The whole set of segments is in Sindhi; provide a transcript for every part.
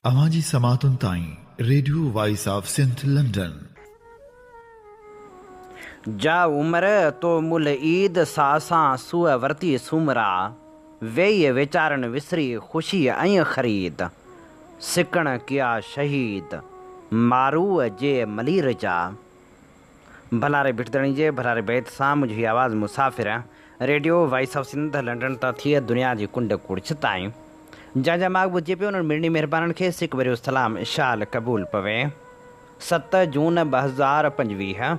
اوهان جي سماعتن تائين radio voice of Sindh London. جا عمر تو ملهه عيد سا سان سوء ورتي سومرا، ويئي ويچارن وسري خوشيء ائين خريد، سڪڻ ڪيا شهيد، ماروء جي ملير جا. ڀلاري ڀٽدڻي جي ڀلاري بيت سان منهنجي هي آواز مسافر radio voice of Sindh London تان ٿي دنيا جي ڪنڊ ڪڙڇ تائين جا جا ماڳ ٻڌجي پيو انهن مڙني مهربانن کي سڪ ڀريو سلام شال قبول پوي. 7 جون 2025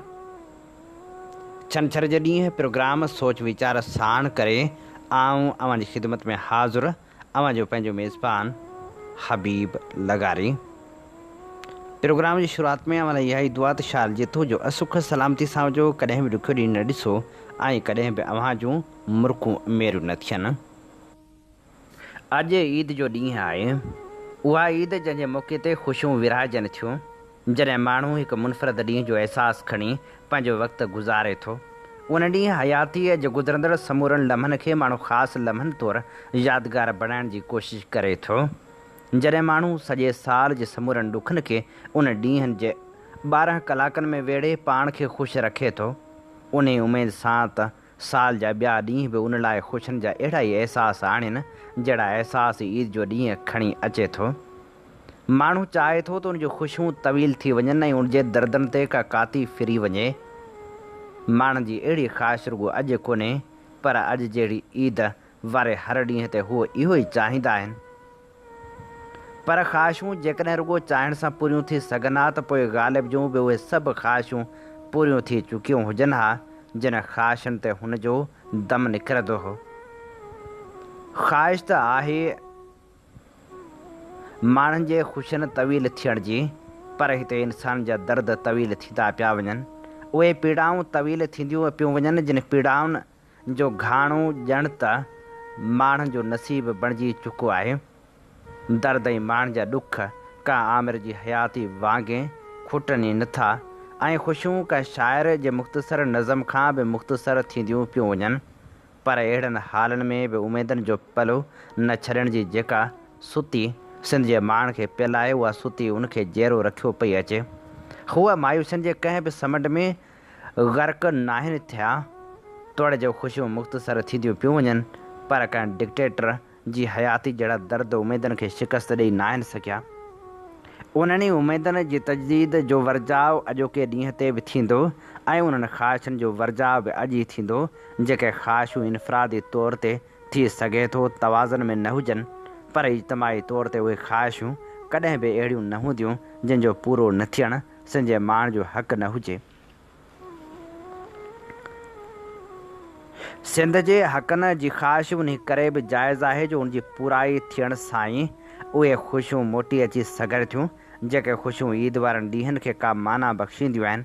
ڇنڇر جي ڏينهن پروگرام سوچ ويچار ساڻ ڪري آئون اوهان جي خدمت ۾ حاضر اوهان جو پنهنجو ميزبان حبيب لغاري. پروگرام جي شروعات ۾ اوهان لاء اها ئي دعا ته شال جٿو جو سک سلامتي سان هجو، ڪڏهن به ڏکيو ڏينهن نه ڏسو ۽ ڪڏهن به اوهان جون مرڪون ميريون نه ٿين. اڄ عيد جو ڏينهن آهي. اها عيد جنهن جي موقعي تي خوشيون ورهائجن ٿيون. جڏهن ماڻهو هڪ منفرد ڏينهن جو احساس کڻي پنهنجو وقت گذاري ٿو. ان ڏينهن حياتيء جي گذرندڙ سمورن لمحن کي ماڻهو خاص لمحن طور يادگار بڻائڻ جي ڪوشش ڪري ٿو. جڏهن ماڻهو سڄي سال جي سمورن ڏکن کي ان ڏينهن جي 12 ڪلاڪن ۾ ويڙهي پاڻ کي خوش رکي ٿو. انهي اميد سان ته سال جا ٻيا ڏينهن به ان لاء خوشين جا اهڙا ئي احساس آڻين، جهڙا احساس عيد جو ڏينهن کڻي اچي ٿو. ماڻهو چاهي ٿو ته ان جون خوشيون طويل ٿي وڃن ۽ ان جي دردن تي ڪا ڪاتي ڦري وڃي. ماڻهن جي اهڙي خواهش رڳو اڄ ڪونهي، پر اڄ جهڙي عيد واري هر ڏينهن تي هو اهو ئي چاهيندا آهن. پر خواهشون جيڪڏهن رڳو چاهڻ سان پوريون ٿي سگهن ها ته پوء غالب جون به اهي سڀ خواهشون پوريون ٿي چڪيون هجن ها، جن خواهشن تي هن جو دم نڪرندو هو. خواهش ته آهي. ماڻهن جي خوشين طويل ٿيڻ جي، پر هتي انسانن جا درد طويل ٿيندا پيا وڃن. اهي پيڙائون طويل ٿينديون پيون وڃن، جن پيڙائن جو گهاڻو ڄڻ ته ماڻهن جو نصيب بڻجي چڪو آهي. درد ۽ ماڻهن جا ڏک ڪا آمر جي حياتي وانگي کٽن ئي نٿا ۽ خوشيون ڪا شاعر جي مختصر نظم کان به مختصر ٿينديون پيون وڃن. پر اهڙن حالن ۾ به اميدن جو پلو نه ڇڏڻ جي جيڪا ستي سنڌ جي ماڻهن کي پيل آهي، اها ستي ان کي جيئرو رکيو پئي اچي. هو مايوسين جي ڪنهن به سمنڊ ۾ غرق ناهن ٿيا. توڙي جو خوشيون مختصر ٿينديون پيون وڃن، پر ڪنهن ڊڪٽيٽر جي حياتي جهڙا درد اميدن کي شڪست ڏئي ناهن سگهيا. انهن ئي اميدن جي تجديد جو ورجاء اڄوڪي ڏينهن تي به ٿيندو ۽ انهن خواهشن جو ورجاء به اڄ ئي ٿيندو، جيڪي خواهشون انفرادي طور تي ٿي سگهي ٿو توازن ۾ نه هجن، پر اجتماعي طور تي اهي خواهشون ڪڏهن به اهڙيون نه هونديون، جن جو پورو نه ٿيڻ سنڌ جي ماڻهن جو حق نه هجي. سنڌ جي حقن جي خواهش انهي ڪري به جائز آهي جو ان جي پورائي ٿيڻ سان ئي اهي خوشيون موٽي اچي سگهن ٿيون، جيڪي خوشيون عيد وارن ڏينهن کي ڪا معنيٰ بخشينديون آهن.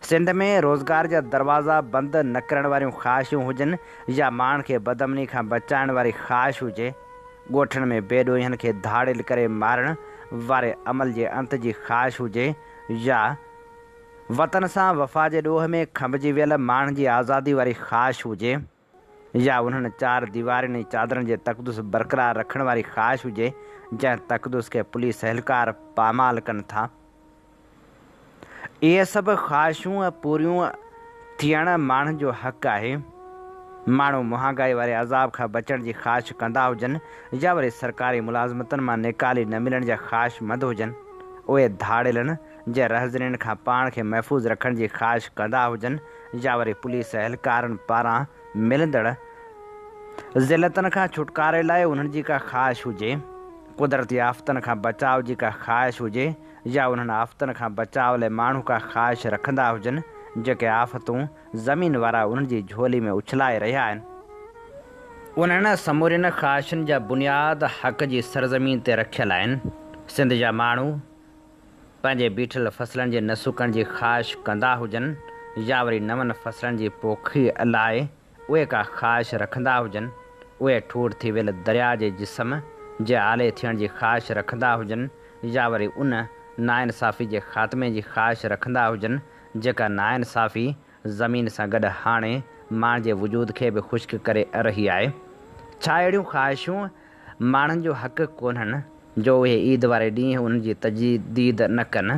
سنڌ ۾ روزگار جا دروازا بند نه ڪرڻ واريون خواهشون هجن يا ماڻهن کي بدامني کان بچائڻ واري خواهش هجي، ڳوٺن ۾ بي ڏوهين کي ڌاڙيل ڪري مارڻ واري عمل جي انت جي خواهش هجي يا وطن سان وفا جي ڏوهه ۾ کنڀجي ويل ماڻهن جي آزادي واري خواهش هجي يا انهن چار ديوارين ۽ چادرن جي تقدس برقرار رکڻ واري خواهش هجي جنهن تقدس کي پوليس اهلڪار پامال ڪن ٿا. اهي سڀ خواهشون پوريون ٿيڻ ماڻهن جو حق آهي. ماڻهو مهانگائي واري عذاب کان بچڻ جي خواهش ڪندا هجن يا وري سرڪاري ملازمتن مان نيڪالي نه ملڻ جا خواهشمند هجن، اهي ڌاڙيلن جي رهزنين کان پاڻ کي محفوظ رکڻ جي خواهش ڪندا هجن يا وري پوليس اهلڪارن پاران ملندڙ ذلتن کان ڇوٽڪاري لاء انهن جي ڪا خواهش هجي، قدرتي آفتن کان بچاء جي ڪا خواهش هجي يا انهن آفتن کان بچاء لاء ماڻهو ڪا خواهش رکندا هجن، جيڪي آفتون زمين وارا انهن جي جهولي ۾ اڇلائي رهيا آهن. انهن سمورين خواهشن جا بنياد حق جي سرزمين تي رکيل آهن. سنڌ جا ماڻهو پنهنجي بيٺل فصلن جي نه سڪڻ جي خواهش ڪندا هجن يا وري نون فصلن جي پوکيء لاء اهي ڪا خواهش رکندا هجن، اهي ٺوڙهه ٿي ويل درياء جي جسم جي آلي ٿيڻ جي خواهش رکندا هجن يا وري ان ناانصافي جي خاتمي جي خواهش رکندا هجن جيڪا ناانصافي زمين سان گڏ هاڻي ماڻهن جي وجود کي به خشڪ ڪري رهي آهي. ڇا اهڙيون خواهشون ماڻهن جو حق ڪونهن؟ جو اهي عيد واري ڏينهن انهن جي تجديد نه ڪن.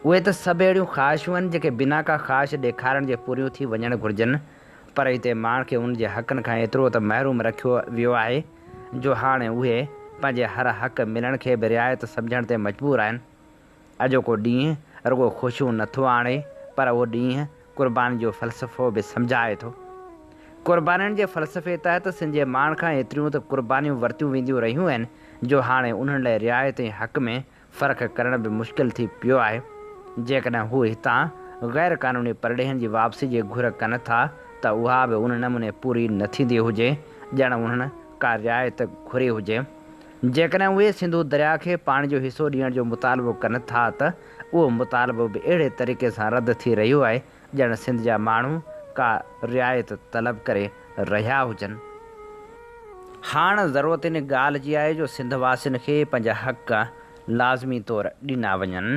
اهي ته سڀ اهڙيون خواهشون آهن جيڪي بنا ڪا خواهش ڏيکارڻ جي پوريون ٿي وڃڻ گهرجن پر هتي ماڻهن کي انهن جي حقن کان ايترو ته محروم رکيو ويو آهي جو هاڻي اهي پنهنجي هر حق ملڻ کي به رعايت سمجهڻ تي مجبور آهن. اڄوڪو ڏينهن رڳو خوشيون نه ٿو آڻي پر اهو ڏينهن قرباني جو فلسفو به سمجهائي ٿو. قربانين جي فلسفي تحت سنڌ جي ماڻهن کان ايتريون ته قربانيون ورتيون وينديون رهيون آهن جو هاڻي انهن لاء رعايت ۽ حق ۾ فرق ڪرڻ به مشڪل ٿي پيو آهي. جيڪڏهن هو هتان غير قانوني پرڏيهين جي واپسي جي گهر ڪن ٿا ته اها به ان نموني پوري نه ٿيندي هجي ڄڻ انهن ڪا رعايت گهري هجي. جيڪڏهن اهي سنڌو درياء کي پاڻي جو حصو ڏيڻ جو مطالبو ڪن ٿا ته اهو مطالبو به اهڙي طريقي سان رد ٿي رهيو آهي ڄڻ سنڌ جا ماڻهو ڪا رعايت طلب ڪري رهيا هجن. هاڻ ضرورت ان ڳالهه جي آهي جو سنڌ واسين کي پنهنجا حق لازمي طور ڏنا وڃن.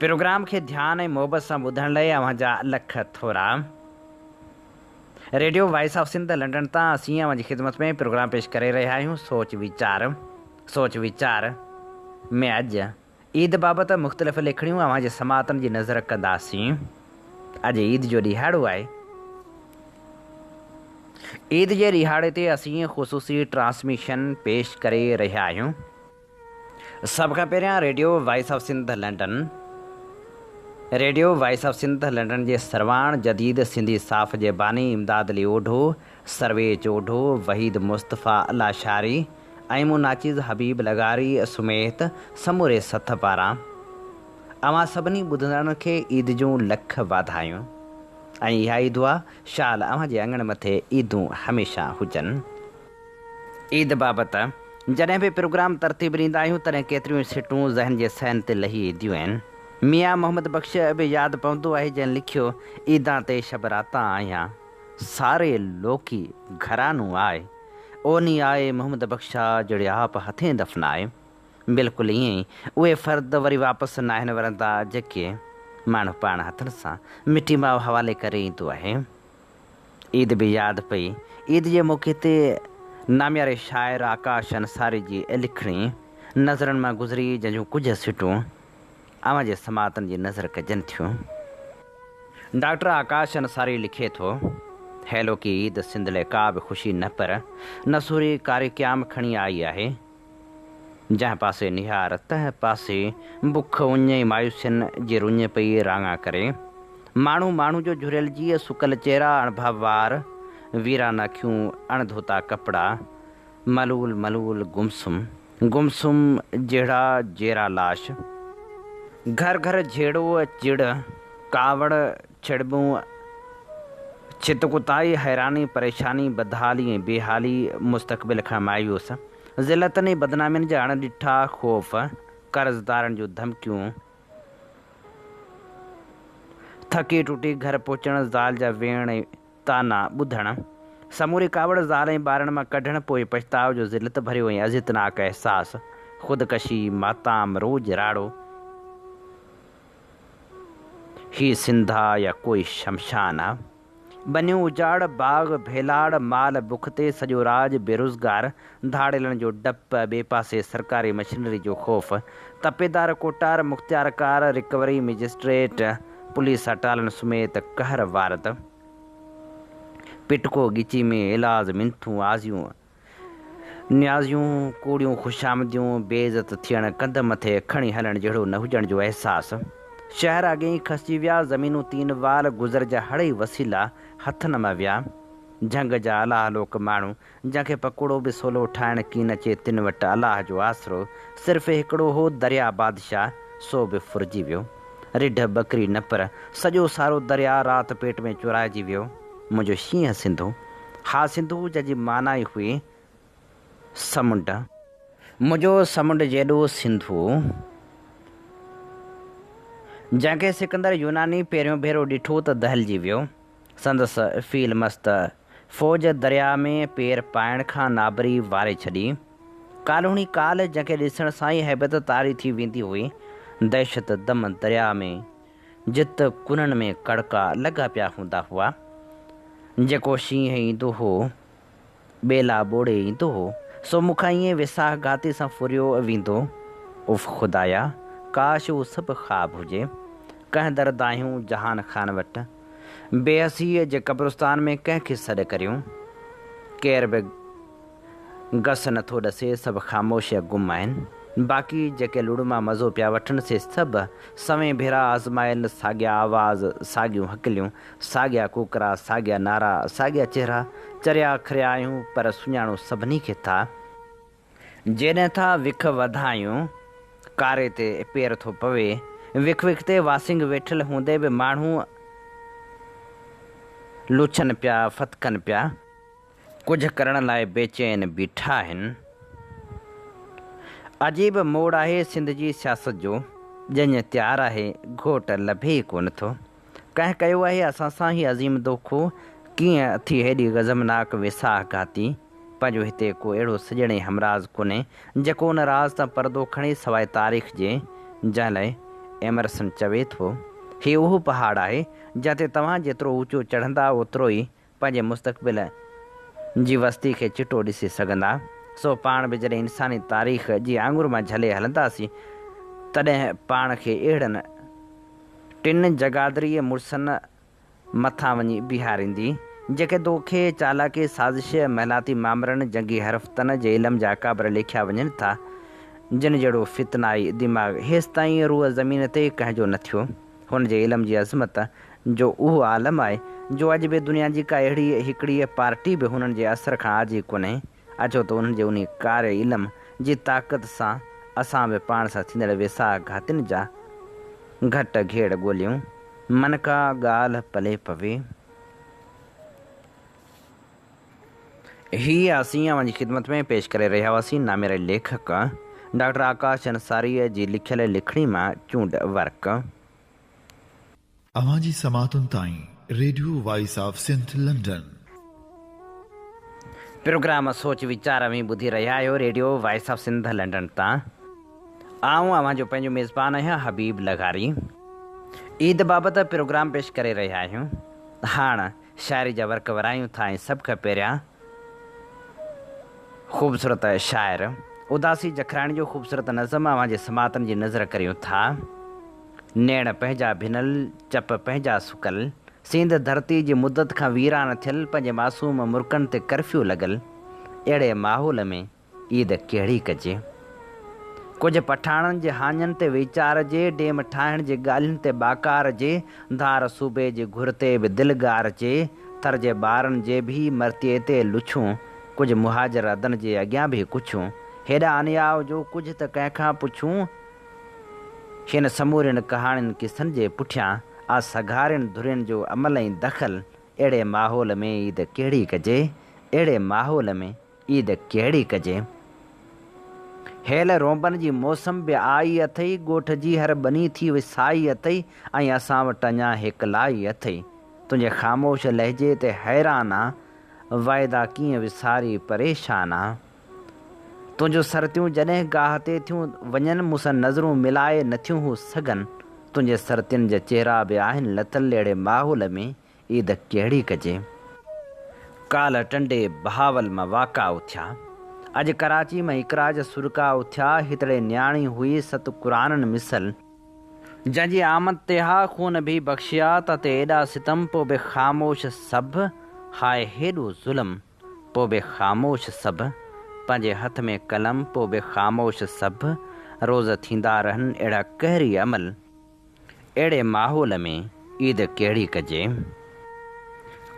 پروگرام کي ڌيان ۽ محبت سان ٻڌڻ لئي اوهان جا لک ٿورا. Radio voice of Sindh London تان اسين اوهان جي خدمت ۾ پروگرام پيش ڪري رهيا آهيون سوچ ويچار سوچ ويچار ۾ اڄ عيد بابت مختلف لکڻيون اوهان جي سماعتن جي نظر ڪنداسين. اڄ عيد جو ڏهاڙو آهي. عيد جي ڏهاڙي تي اسين خصوصي ٽرانسميشن پيش ڪري رهيا آهيون. سڀ کان پهريان radio voice of Sindh London, radio voice of Sindh London جي سرواڻ جديد سنڌي صاف جي باني امداد علي اوڍو، سرويچ اوڍو، وحيد مصطفيٰ لاشاري ۽ مون ناچيز حبيب لغاري سميت سموري سٿ پاران اوهان سڀني ٻڌندڙن کي عيد جون لک واڌايون ۽ اها ئي دعا شال اوهان جي اڱڻ مٿي عيدون هميشه هجن. عيد بابت جڏهن به پروگرام ترتيب ڏيندا آهيون تڏهن ڪيتريون ئي سٽون ذهن جي صحن تي لهي اينديون آهن. ميان محمد بخش به ياد پوندو آهي جنهن لکيو، عيدان تي شب راتان آهيان، ساري لوڪي گهران نون آء، او ني آء محمد بخشا جڙي آپ هٿين دفناء. بلڪل ائين ئي اهي فرد وري واپس ناهن ورندا جيڪي ماڻهو پاڻ هٿن سان مٽي ماء حوالي ڪري ايندو آهي. عيد به ياد پئي. عيد جي موقعي تي نامياري شاعر آڪاش انصاري جي لکڻي نظرن مان گذري جنهن جون ڪجهه سٽون اوهان جي سماعتن جي نظر ڪجن ٿيون. ڊاڪٽر آڪاش انصاري لکي ٿو، هيلوڪي عيد سنڌ لئه ڪا به خوشي نه پر نسوري ڪاري قيام کڻي آئي آهي. جنهن پاسي نهار، تنهن پاسي بک، اڃ ۽ مايوسين جي رڃ پئي راڱا ڪري. ماڻهو ماڻهو جو جهريل جيء، سڪل چهرا، اڻڀا وار، ويران اکيون، اڻ ڌوتا ڪپڙا، ملول ملول گمسم، گمسم جهڙا جيرا لاش. گهر گهر جهيڙو، چڙ، ڪاوڙ، ڇڙٻون، ڇت ڪتائي، حيراني، پريشاني، بدحالي ۽ بي حالي، مستقبل کان مايوس، ذلتن ۽ بدنامين جا اڻ ڏٺا خوف، قرضدارن جون ڌمڪيون، ٿڪي ٽٽي گهر پهچڻ، زال جا ويڻ ۽ طعنا ٻڌڻ، سموري ڪاوڙ زال ۽ ٻارن مان ڪڍڻ، پوء پڇتاء جو ذلت ڀريو ۽ اذيتناڪ احساس، خودڪشي، ماتام، روڄ راڙو. هي سنڌ آ يا ڪوئي شمشان آ. ٻنيون اجاڙ، باغ ڀيلاڙ، مال بک تي، سڄو راڄ بيروزگار، ڌاڙيلن جو ڊپ، ٻئي پاسي سرڪاري مشنري جو خوف، تپيدار ڪوٽار، مختيارڪار، رڪوري مئجسٽريٽ، پوليس اٽالن سميت قهر وارد، پٽڪو ڳچي ۾ ايلاز، منٿون، آزيون، نيازيون، ڪوڙيون خوشامديون، بي عزت ٿيڻ، ڪنڌ مٿي کڻي هلڻ جهڙو نه هجڻ جو احساس. شهر اڳي ئي کسجي ويا، زمينون تين وال، گذر جا هڙئي وسيلا هٿن مان ويا. جهنگ جا الله لوڪ ماڻهو، جن کي پڪوڙو به سولو ٺاهڻ ڪين اچي تن وٽ الله جو آسرو صرف هڪڙو هو، درياء بادشاهه، سو به ڦرجي ويو. رڍ ٻڪري نه پر سڄو سارو درياء رات پيٽ ۾ چورائجي ويو. منهنجو شينهن سنڌو. ها سنڌو جنهن جي معنيٰ ئي هئي سمنڊ. منهنجو سمنڊ جيڏو سنڌو. جنهن کي سڪندر يوناني پهريون ڀيرو ڏٺو ته دهلجي ويو. سندس فيل مست فوج درياء ۾ پير پائڻ کان نابري واري ڇڏي. ڪالهوڻي ڪالهه جنهن کي ڏسڻ سان ئي هيبت طاري ٿي ويندي هئي. دهشت دم درياء ۾ جت ڪنن ۾ ڪڙڪا لڳا پيا هوندا هئا. جيڪو شينهن ايندو هو، ٻيلا ٻوڙي ايندو هو، سو مون کان ائين ويساهه گهاتي سان ڦريو ويندو. اف خدايا! ڪاش اهو سڀ خواب هجي. ڪنهن در دانهيون جهان خان وٽ. بيحسيء جي قبرستان ۾ ڪنهن کي سڏ ڪريون؟ ڪير به گس نٿو ڏسي، سڀ خاموش يا گم آهن. باقي جيڪي لڙ مان مزو پيا وٺن سي سڀ سوين ڀيرا آزمايل ساڳيا آواز، ساڳيون هڪليون، ساڳيا ڪوڪرا، ساڳيا نعرا، ساڳيا چهرا، چريا کريا آهيون پر سڃاڻون سڀني کي ٿا. جيڏانهن ٿا وک وڌايون، ڪاري تي پير ٿو پوي. وک وک تي واسينگ ويٺل هوندي به ماڻهو لڇن پيا، ڦٿڪن پيا. ڪجهه ڪرڻ لاء بيچين بيٺا آهن. عجيب موڙ آهي سنڌ جي سياست جو، ڄڃ تيار آهي، گهوٽ لڀي ئي ڪونه ٿو. ڪنهن ڪيو آهي اسان سان هي عظيم دوکو، ڪيئن ٿي هيڏي غضبناڪ ويساهه گهاتي. پنهنجو هتي ڪو اهڙو سڄڻ ۽ همراز ڪونهي، جيڪو ان راز تان پردو کڻي سواء تاريخ جي، جنهن لاء ايمرسن چوي ٿو، هي اهو پهاڙ آهي، جنهن تي توهان جيترو اوچو چڙهندا اوترو ئي پنهنجي مستقبل جي وستي کي چٽو ڏسي سگهندا. سو پاڻ به جڏهن انساني تاريخ جي آڱر مان جهلي هلنداسين، تڏهن پاڻ کي اهڙن ٽن جگادري مڙسن مٿان وڃي بيهاريندي، جيڪي دوکي، چالاڪي، سازش، محلاتي مامرن، جنگي حرفتن جي علم جا اڪابر ليکيا وڃن ٿا، جن جهڙو فتنائي دماغ هيستائين روء زمين تي ڪنهن جو نه ٿيو. هن جي علم جي عظمت جو اهو عالم آهي، جو اڄ به دنيا جي ڪا اهڙي هڪڙي پارٽي به هنن جي اثر کان آجي ڪونهي. اچو ته انهن جي انهي ڪاري علم جي طاقت سان اسان به پاڻ سان ٿيندڙ ويساهه گهاتين جا گهٽ گهيڙ ڳوليون. من ڪا ڳالهه پلي پوي. هي اسين اوهان جي خدمت ۾ پيش ڪري رهيا هئاسين نامياري ليکڪ ڊاڪٽر آڪاش انصاريء جي لکيل لکڻي مان چونڊ ورق. اوهان جي سماعتن تائين radio voice of Sindh London. Programme سوچ ويچار اوهين ٻڌي رهيا آهيو radio voice of Sindh London تان. آئون اوهان جو پنهنجو ميزبان آهيان حبيب لغاري. عيد بابت پروگرام پيش ڪري رهيا آهيون. هاڻ شاعري جا ورق ورايون ٿا ۽ سڀ کان پهريان خوبصورت شاعر اداسي جکراڻي جو خوبصورت نظم اوهان جي سماعتن جي نذر ڪريون ٿا. نيڻ پنهنجا ڀنل، چپ پنهنجا سڪل، سينڌ ڌرتي جي مدت کان ويران ٿيل پنهنجي معصوم مرڪن تي ڪرفيو لڳل اهڙي ماحول ۾ عيد ڪهڙي ڪجي؟ ڪجهه پٺاڻن جي هاڃن تي ويچار جي، ڊيم ٺاهڻ جي ڳالهين تي ٻاڪار جي، ڌار صوبي جي گهر تي به دل ڳار جي، ٿر جي ٻارن جي به مرتيي تي لڇون، ڪجهه مهاجر عدن جي اڳيان به ڪڇون، هيڏا انياء جو ڪجهه ته ڪنهن کان پڇون؟ هن سمورين ڪهاڻين قصن جي پٺيان آ سگهارين ڌرين جو عمل ۽ دخل، اهڙي ماحول ۾ عيد ڪهڙي ڪجي؟ اهڙي ماحول ۾. عيد ڪهڙي ڪجي؟ هيل رونبن جي موسم به آئي اٿئي، ڳوٺ جي هر ٻني ٿي وسائي اٿئي ۽ اسان وٽ اڃا هيڪلائي اٿئي. تنهنجي خاموش لهجي تي حيران آ، واعدا ڪيئن وساري پريشان آ. تنهنجون سرتيون جڏهن گاهه تي ٿيون وڃن، مون سان نظرون ملائي نٿيون هو سگهن. تنهنجي سرتين جا چهرا به آهن لٿل اهڙي ماحول ۾. عيد ڪهڙي ڪجي؟ ڪالهه ٽنڊي بهاول مان واڪا اٿيا. اڄ ڪراچي مان اقرا جا سڏڪا اٿيا. هتڙي نياڻي هئي ست قرآنن مثل. جنهن جي آمد تي ها خون ڀي بخشيا، تنهن تي ايڏا ستم پو به خاموش سڀ، هاء هيڏو ظلم پو به خاموش سڀ، پنهنجي هٿ ۾ قلم پو به خاموش سڀ، روز ٿيندا رهن اهڙا قهري عمل. اهڙي ماحول ۾ عيد ڪهڙي ڪجي؟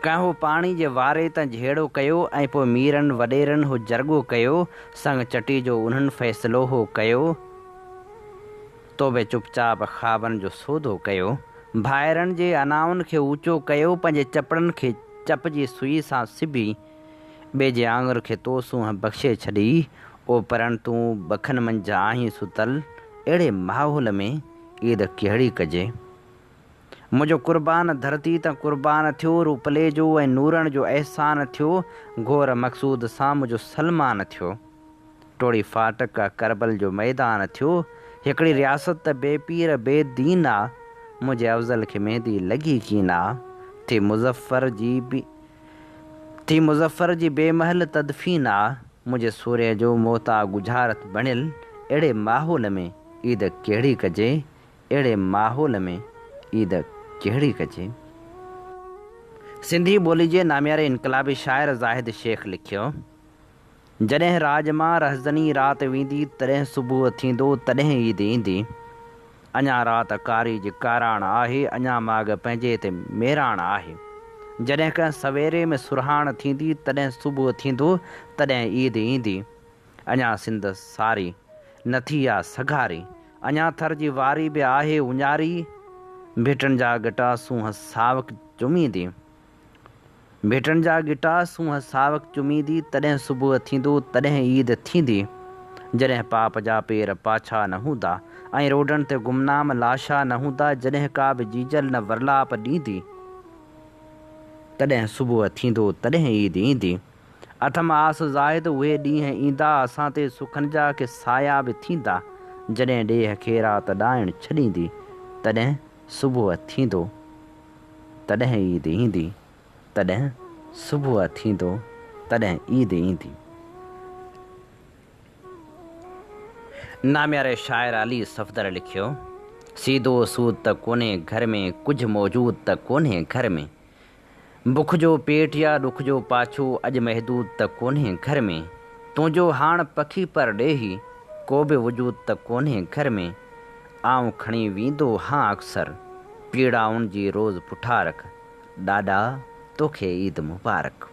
ڪنهن هو پاڻي جي واري تان جهيڙو ڪيو ۽ پوء ميرن وڏيرن هو جرڳو ڪيو، سڱ چٽي جو انهن فيصلو هو ڪيو، تو به چپ چاپ خوابن جو سودو ڪيو، ڀائرن جي انائن کي اوچو ڪيو، پنهنجي چپڙن کي چپ جي سوئي سان سبي، ٻئي جي آڱر کي تو سونهن بخشي ڇڏي، او پرڻ تون بکن منجهه آهين ستل، اهڙي ماحول ۾ عيد ڪهڙي ڪجي؟ منهنجو قربان ڌرتي تان قربان ٿيو، روپلي جو ۽ نورڻ جو احسان ٿيو، گهور مقصود سان منهنجو سلمان ٿيو. ٽوڙي ڦاٽڪ آ ڪربل جو ميدان ٿيو، هڪڙي رياست ته بي پير بي دين آ، منهنجي افضل کي مهندي لڳي ڪين آ، ٿي مظفر جي به. ٿي مظفر جي بي مهل تدفين آ، منهنجي سورهيه جو موت آ ڳجهارت بڻيل، اهڙي ماحول ۾ عيد ڪهڙي ڪجي، اهڙي ماحول ۾ عيد ڪهڙي ڪجي. سنڌي ٻولي جي نامياري انقلابي شاعر زاهد شيخ لکيو، جڏهن راڄ مان رهزني رات ويندي، تڏهن صبح ٿيندو، تڏهن عيد ايندي. اڃا رات ڪاري جي ڪاراڻ آهي، اڃا ماڳ پنهنجي تي ميراڻ آهي. جڏهن ڪنهن سويري ۾ سرهاڻ ٿيندي، تڏهن صبح ٿيندو، تڏهن عيد ايندي. اڃا سنڌ ساري، نه ٿي آ سگهاري. اڃا ٿر جي واري به آهي اڃاري. ڀٽن جا ڳٽا سونهن ساوڪ چميندي. ڀٽن جا ڳٽا سونهن ساوڪ چميندي، تڏهن صبح ٿيندو، تڏهن عيد ٿيندي. جڏهن پاپ جا پير پاڇا نه هوندا ۽ روڊن تي گمنام لاشا نه هوندا، جڏهن ڪا به جيجل نه ورلاپ ڏيندي، تڏهن صبح ٿيندو، تڏهن عيد ايندي. اٿم آس زاهد اهي ڏينهن ايندا، اسان تي سکن جا ڪي سايا به ٿيندا، جڏهن ڏيهه کي رات ڏائڻ ڇڏيندي، تڏهن صبح ٿيندو. تڏهن عيد ايندي، تڏهن صبح ٿيندو، تڏهن عيد ايندي. نامياري شاعر علي صفدر لکيو، سيڌو سود ته ڪونهي گهر ۾، ڪجهه موجود ته ڪونهي گهر ۾. بک جو پيٽ يا ڏک جو پاڇو اڄ محدود ته ڪونهي گهر ۾. تنهنجو هاڻ پکي پرڏيهي، ڪو به وجود ته ڪونهي گهر ۾. آئون کڻي ويندو هان اڪثر، پيڙائن جي روز پٺارڪ، ڏاڏا توکي عيد مبارڪ.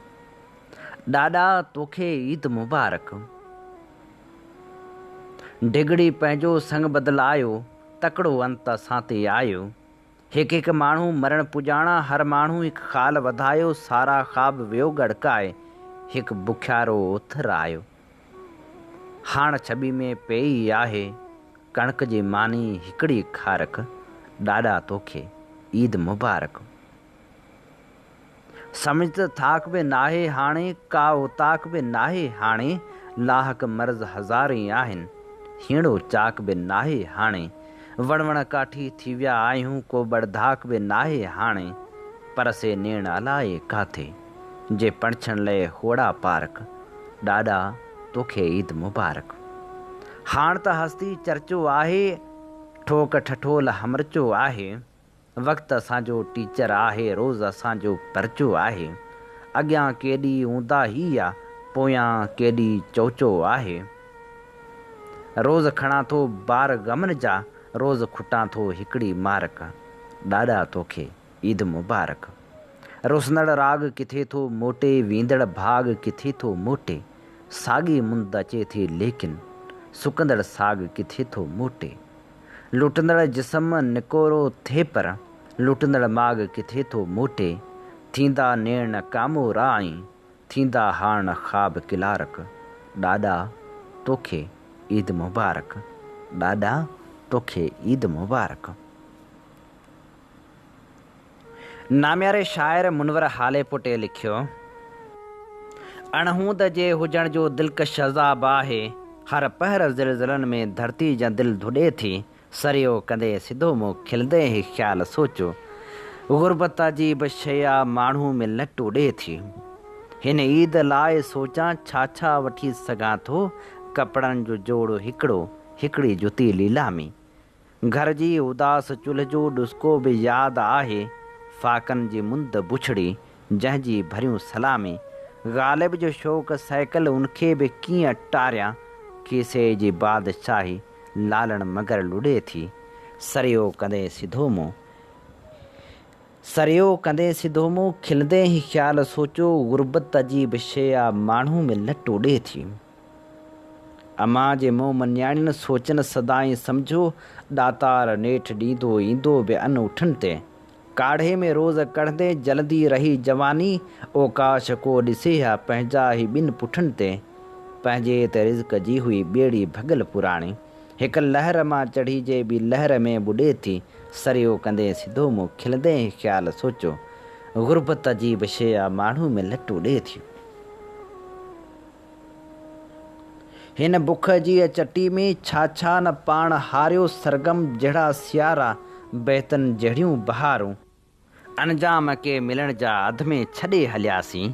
ڏاڏا توکي عيد مبارڪ. ڊگهڙي پنهنجو سڱ بدلايو، تڪڙو انت اسان تي آيو. هڪ هڪ ماڻهو مرڻ پڄاڻا، هر ماڻهو هڪ خال وڌايو، سارا خواب ويو ڳڙڪائي، هڪ بکيارو اوٿر آيو. هاڻ ڇٻي ۾ پيئي آهي ڪڻڪ جي ماني هڪڙي کارڪ، ڏاڏا توکي عيد مبارڪ. سمجهه ته ٿاڪ به ناهي هاڻي، ڪا اوطاق به ناهي هاڻي، لاحق مرض هزارين آهن، هينئڙو چاڪ به ناهي هاڻي، وڻ وڻ ڪاٺي ٿي ويا آهيون، ڪو ٻڙڌاڪ به ناهي هاڻي، پر سي نيڻ الائي ڪاٿي، جي پڻڇڻ لئه هوڙا پارڪ، ڏاڏا توکي عيد مبارڪ. هاڻ ته هستي چرچو آهي، ٺوڪ ٺٺول همرچو آهي. وقت اسان جو ٽيچر آهي، روز اسان جو پرچو آهي. اڳيان ڪيڏي اونداهي آ، پويان ڪيڏي چوچو آهي. روز کڻان ٿو بار غمن جا، روز کٽان ٿو هڪڙي مارڪ. ڏاڏا توکي عيد مبارڪ. رسندڙ راڳ ڪٿي ٿو موٽي، ويندڙ ڀاڳ ڪٿي ٿو موٽي. ساڳي مند اچي ٿي ليڪن، سڪندڙ ساڳ ڪٿي ٿو موٽي. لٽندڙ جسم نڪورو ٿئي پر، لٽندڙ ماڳ ڪٿي ٿو موٽي. ٿيندا نيڻ ڪامورا ۽ ٿيندا هاڻ خواب ڪلارڪ. ڏاڏا توکي عيد مبارڪ، ڏاڏا توکي عيد مبارڪ. نامياري شاعر منور هاليپوٽي لکيو. اڻهوند جي هجڻ جو دلڪش عذاب آهي، هر پهر زلزلن ۾ ڌرتي جيان دل ڌڏي ٿي، سريو ڪندي سڌو مون کلندي هي خيال سوچيو، غربت عجيب شيء آ ماڻهو ۾ لٽ اڏي ٿي. هن عيد لاء سوچان ڇا ڇا وٺي سگهان ٿو، ڪپڙن جو جوڙ هڪڙو، هڪڙي جتي ليلامي. گهر جي اداس چلهه جو ڏسڪو به ياد آهي، فاقن جي مند بڇڙي، جنهن جي ڀريون سلامي. غالب جو شوق سائيڪل ان کي به ڪيئن ٽاريان، کيسي جي بادشاهي لالڻ مگر لڏي ٿي. سريو ڪندي سڌو مون. سريو ڪندي سڌو مون، کلندي هي خيال سوچيو، غربت عجيب شيء آ ماڻهو ۾ لٽ اڏي ٿي. امان جي منهن نياڻين سوچن سدائين سمجهو، ڏاتار نيٺ ڏيندو ايندو به ان اٺن تي. ڪاڙهي ۾ روز ڪڙهندي جلندي رهي جواني، او ڪاش ڪو ڏسي ها پنهنجا هي ٻن پٺن تي. پنهنجي ته رزق جي هئي ٻيڙي ڀڳل پراڻي. هڪ لهر مان چڙهي جي ٻي لهر ۾ ٻڏي ٿي، سريو ڪندي سڌو مون کلندي هي خيال سوچيو. غربت عجيب شيء آ ماڻهو ۾ لٽ اڏي ٿي. هن بک جي چٽي ۾ ڇا ڇا نه پاڻ هاريو سرگم جهڙا سيارا، بيتن جهڙيون بهارون. انجام ڪي ملڻ جا اڌ ۾ ڇڏي هلياسين،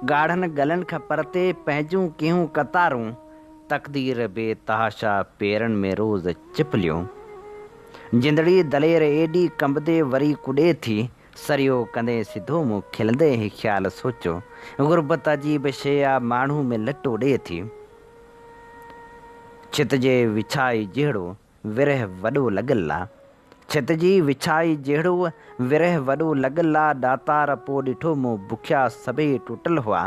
ڳاڙهن ڳلن کان پرتي پنهنجون ڪيهون قطارون، تقدير بي تحاشا پيرن ۾ روز چپليون. جندڙي دلير ايڏي ڪنبندي وري ڪڏي ٿي، سريو ڪندين سڌو مون کلندي هي خيال سوچيو، غربت عجيب شيء آ ماڻهو ۾ لٽو ڏي ٿي. ڇت جي وڇائي جهڙو ورهه وڏو لڳل آ. ڇت جي وڇائي جهڙو ورهه وڏو لڳل آ ڏاتار پو ڏٺو مون بکيا سڀئي ٽٽل هئا.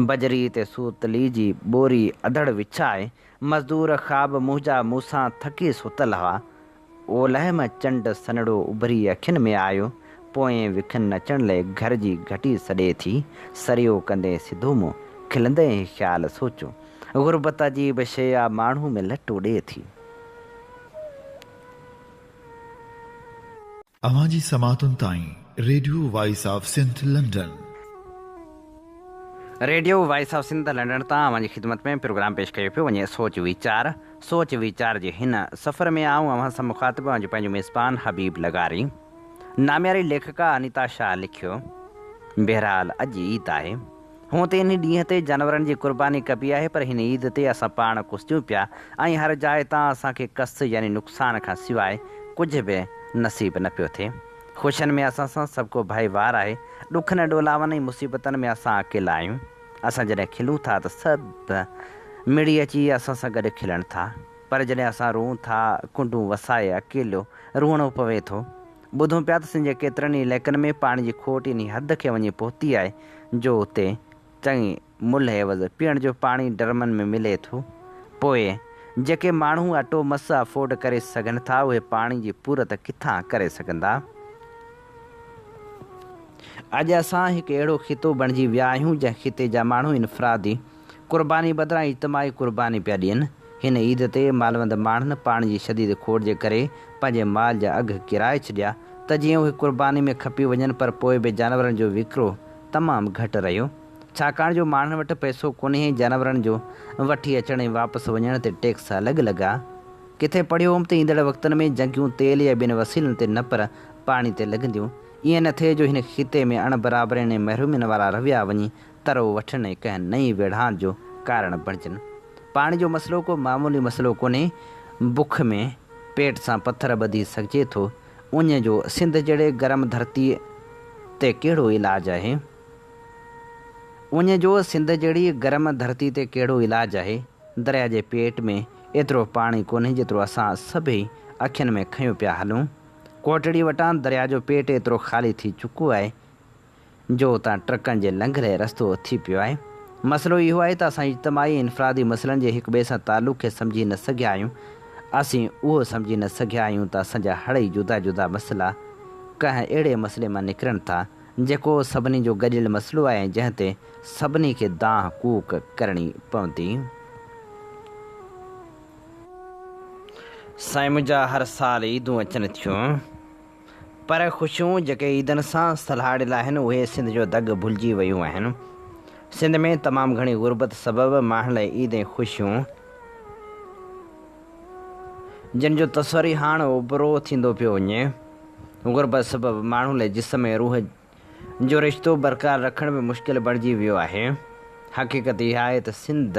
بجري تي سوتلي جي ٻوري اڌڙ وڇائي مزدور خواب منهنجا مون سان ٿڪي ستل هئا. اولهه مان چنڊ سنهڙو اڀري اکين ۾ آيو. پوئين وکن اچڻ لئه گهر جي گهٽي سڏي ٿي. سريو ڪندين سڌو مون کلندي هي خيال سوچيو. غربت عجيب شيء آ ماڻهو ۾ لٽو ڏي ٿي. اوهان جي سماعتن تائين radio voice of Sindh London. Radio voice of Sindh London تان اوهان جي خدمت ۾ پروگرام پيش ڪيو پيو وڃي سوچ ويچار سوچ ويچار جي هن سفر ۾ آئون اوهان سان مخاطب اوهان جو پنهنجو ميزبان حبيب لغاري. نامياري ليکڪا انيتا شاهه لکيو، بهرحال اڄ عيد آهي. هونء ته انهي ڏينهن تي جانورن جي قرباني ڪبي آهي پر هن عيد تي اسان پاڻ ڪسجون پيا ۽ هر جاء تان اسان کي ڪس يعني نقصان کان سواء ڪجهه به نصيب نه پيو ٿئي. خوشين ۾ اسان سان سڀ ڪو ڀائيوار آهي، ڏکن ڏولاون ۽ مصيبتن ۾ اسان اڪيلا آهيون. اسان جڏهن کلون ٿا ته سڀ مڙي اچي اسان سان گڏ کلن ٿا پر جڏهن اسان روئون ٿا ڪنڊون وسائي اڪيلو روئڻو پوي ٿو. ٻڌون پيا ته سنڌ جي ڪيترن ئي علائقن ۾ پاڻي جي کوٽ انهي حد کي وڃي پهتي آهي جو اتي چڱي ملهه عيوض پيئڻ جو پاڻي ڊرمن ۾ ملي ٿو. پوء جيڪي ماڻهو اٽو مس افورڊ ڪري سگهن ٿا اهي پاڻي جي پورت ڪٿان ڪري سگهندا؟ اڄ اسان هڪ اهڙو خطو بڻجي ويا آهيون جنهن خطي جا ماڻهو انفرادي قرباني بدران اجتماعي قرباني پيا ڏين. هن عيد تي مالوند ماڻهن پاڻي جي شديد کوٽ جي ڪري پنهنجي مال جا اگهه ڪيرائي ڇڏيا ته جيئن اهي قرباني ۾ کپي وڃن پر پوء به جانورن جو وڪرو تمام گهٽ رهيو ڇاڪاڻ جو ماڻهن وٽ پئسو ڪونهي ۽ جانورن جو وٺي اچڻ ۽ واپس وڃڻ تي ٽيڪس الڳ لڳا. ڪٿي پڙهيو هوم ته ايندڙ وقتن ۾ جنگيون تيل يا ٻين وسيلن تي نه پر پاڻي تي لڳنديون. ائين نه ٿئي جو هن خطي ۾ اڻ برابرين ۽ محرومين وارا رويا وڃي ترو وٺن ۽ ڪنهن نئين ويڙهاند جو ڪارڻ بڻجن. پاڻي جو مسئلو ڪو معمولي مسئلو ڪونهي. بک ۾ پيٽ سان پٿر ٻڌي سگهجي ٿو. اڃ جو سنڌ جهڙي گرم ڌرتيء تي ڪهڙو علاج آهي؟ اڃ جو سنڌ جهڙي گرم ڌرتي تي ڪهڙو علاج آهي؟ درياء جي پيٽ ۾ ايترو پاڻي ڪونهي جيترو اسان سڀئي اکين ۾ کنيو پيا هلون. ڪوٽڙي وٽان درياء جو پيٽ ايترو خالي ٿي چڪو آهي جو اتان ٽرڪن جي لنگهه لاء رستو ٿي پيو آهي. مسئلو اهو آهي ته اسان اجتماعي ۽ انفرادي مسئلن جي هڪٻئي سان تعلق کي سمجهي نه سگهيا آهيون. اسين اهو سمجهي نه سگهيا آهيون ته اسان جا هڙئي جدا جدا مسئلا ڪنهن اهڙي مسئلي مان نڪرن ٿا، جيڪو سڀني جو گڏيل مسئلو آهي ۽ جنهن تي سڀني کي دانهن ڪوڪ ڪرڻي پوندي. سائين منهنجا هر سال عيدون اچن ٿيون. پر خوشيون جيڪي عيدن سان سلهاڙيل آهن اهي سنڌ جو دڳ ڀلجي ويون آهن. سنڌ ۾ تمام گهڻي غربت سبب ماڻهن لاء عيد ۽ خوشيون جن جو تصور ئي هاڻ اڀرو ٿيندو پيو وڃي. غربت سبب ماڻهن لاء جسم ۽ روح جو رشتو برقرار رکڻ به مشڪل بڻجي ويو آهي. حقيقت اها آهي ته سنڌ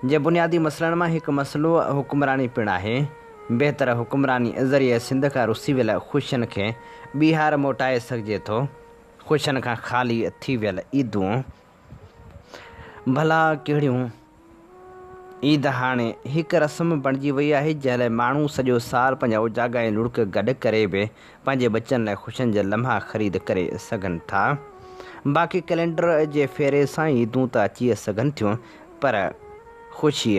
جي بنيادي مسئلن مان هڪ مسئلو حڪمراني پڻ آهي. بهتر حڪمراني ذريعي سنڌ کان رسي ويل خوشين کي ٻيهار موٽائي سگهجي ٿو. خوشين کان خالي ٿي ويل عيدون ڀلا ڪهڙيون؟ عيد هاڻي هڪ رسم بڻجي وئي آهي، جنهن لاء ماڻهو سڄو سال پنهنجا اوجاڳا ۽ لڙڪ گڏ ڪري به پنهنجي ٻچن لاء خوشين جا لمحا خريد ڪري سگهن ٿا. باقي ڪئلينڊر جي ڦيري سان عيدون ته اچي سگهن ٿيون پر خوشي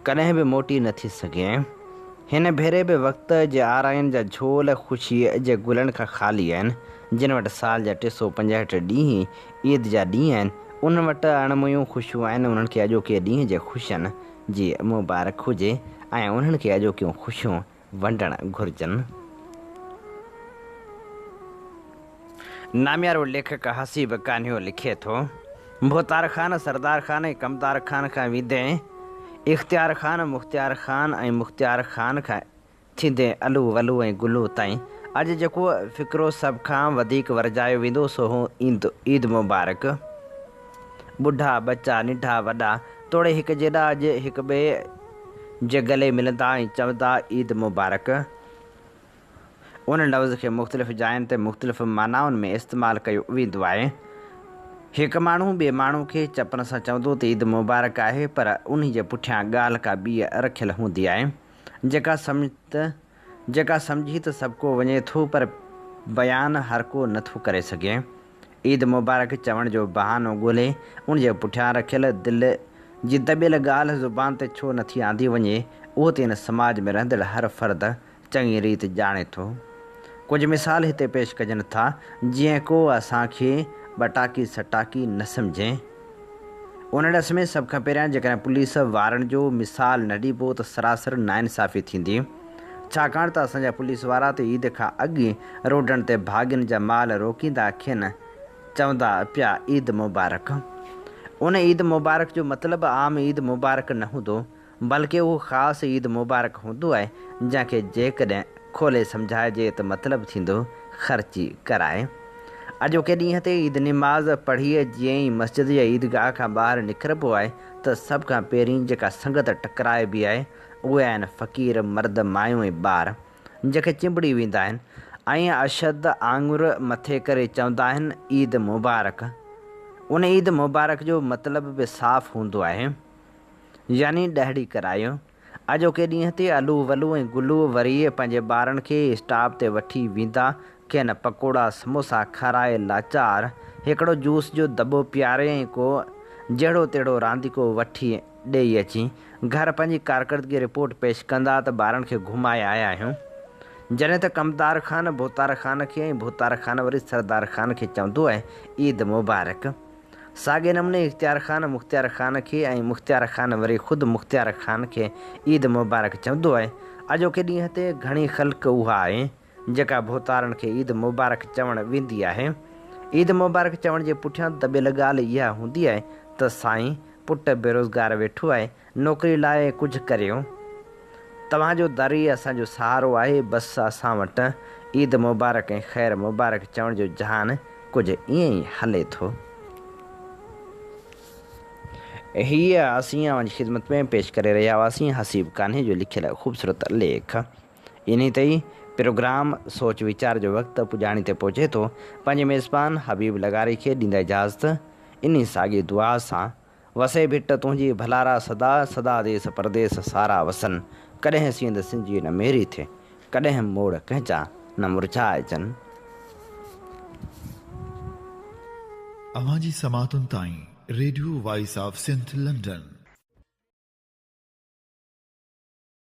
ڪڏهن به موٽي نه ٿي سگهي. هن ڀيري به وقت جي آرائين جا جهول خوشيء جي گلن کان خالي آهن. جن وٽ سال جا 365 ڏينهن ئي عيد جا ڏينهن آهن، انهن وٽ اڻ ميون خوشيون آهن. انهن کي اڄوڪي ڏينهن جي خوشين جي مبارڪ هجي ۽ انهن کي اڄوڪيون خوشيون ونڊڻ گهرجن. ناميارو ليکڪ حسيب ڪانهيو لکي ٿو، ڀوتار خان، سردار خان ۽ ڪمدار خان کان ويندي اختيار خان، مختيار خان ۽ مختيار خان کان ٿيندي علو ولو ۽ گلو تائين اڄ جيڪو فقرو سڀ کان وڌيڪ ورجايو ويندو سو هو عيد مبارڪ. ٻڍا، ٻچا، ننڍا وڏا توڙي هڪ جيڏا اڄ هڪ ٻئي جي گلي ملندا ۽ چوندا عيد مبارڪ. ان لفظ کي مختلف جاين تي مختلف معنائن ۾ استعمال ڪيو ويندو آهي. هڪ ماڻهو ٻئي ماڻهو کي چپن سان چوندو ته عيد مبارڪ آهي پر انهي جي پٺيان ڳالهه ڪا ٻي رکيل هوندي آهي جيڪا جيڪا سمجهي ته سڀڪو وڃي ٿو پر بيان هر ڪو نه ٿو ڪري سگهي. عيد مبارڪ چوڻ جو بهانو ڳولهي ان جي پٺيان رکيل دل جي دٻيل ڳالهه زبان تي ڇو نه ٿي آندي وڃي اهو ته هن سماج ۾ رهندڙ هر فرد چڱي ريت ڄاڻي ٿو. ڪجهه مثال هتي پيش ڪجن ٿا، جيئن ڪو اسان کي ٻٽاڪي سٽاڪي نه سمجهي. ان ڏس ۾ سڀ کان پهريان جيڪڏهن پوليس وارن جو مثال نه ڏبو ته سراسر ناانصافي ٿيندي. ڇاڪاڻ ته اسان جا پوليس وارا ته عيد کان اڳ ئي روڊن تي ڀاڳين جا مال روڪيندا کين چوندا پيا عيد مبارڪ. ان عيد مبارڪ جو مطلب عام عيد مبارڪ نه هوندو. بلڪه اهو خاص عيد مبارڪ هوندو آهي، جنهن کي جيڪڏهن کولي سمجهائجي ته مطلب ٿيندو خرچي ڪرائي. اڄوڪي ڏينهن تي عيد نماز پڙهي جيئن ئي مسجد يا عيدگاهه کان ٻاهر نڪربو آهي ته سڀ کان پهرين جيڪا سنگت ٽڪرائبي آهي اهي آهن فقير مرد، مايون ۽ ٻار جيڪي چنبڙي ويندا آهن ۽ اشد آڱر مٿي ڪري چوندا آهن عيد مبارڪ. ان عيد مبارڪ جو مطلب به صاف هوندو آهي. يعني ڏهڙي ڪرايو. اڄوڪي ڏينهن تي الو ولو ۽ گلو وري پنهنجي ٻارن کي اسٽاپ تي وٺي ويندا، کين پڪوڙا سموسا کارائي لاچار هڪڙو جوس جو دٻو پياري ۽ ڪو جهڙو تهڙو رانديڪو وٺي ڏيئي اچي گهر پنهنجي ڪارڪردگي رپورٽ پيش ڪندا ته ٻارن کي گهمائي آيا آهيون. جڏهن ته ڪمدار خان ڀوتار خان کي ۽ ڀوتار خان وري سردار خان کي چوندو آهي عيد مبارڪ. ساڳئي نموني اختيار خان مختيار خان کي ۽ مختيار خان وري خود مختيار خان کي عيد مبارڪ چوندو آهي. اڄوڪي ڏينهن تي گهڻي خلق اها آهي، جيڪا ڀوتارن کي عيد مبارڪ چوڻ ويندي آهي. عيد مبارڪ چوڻ جي پٺيان دٻيل ڳالهه اها هوندي آهي ته سائين پٽ بيروزگار ويٺو آهي، نوڪري لاء ڪجهه ڪريو. توهان جو در ئي اسان جو سهارو آهي، بس اسان وٽ عيد مبارڪ ۽ خير مبارڪ چوڻ جو جهان ڪجهه ائين ئي هلي ٿو. هيء اسين اوهان جي خدمت ۾ پيش ڪري رهيا هئاسين حسيب ڪانهي جو لکيل خوبصورت ليک. انهي تي ئي پروگرام سوچ ويچار جو وقت پڄاڻي تي پهچي ٿو. پنهنجي ميزبان حبيب لغاري کي ڏيندا اجازت انهي ساڳي دعا سان وسي ڀٽ تنهنجي ڀلارا سدا، سدا ديس پرديس سارا وسن، ڪڏهن سينڌ سنجي نه ميري ٿئي، ڪڏهن موڙ ڪنهن جا نه مرجهائجن. اوهان جي سماعتن تائين radio voice of Sindh London.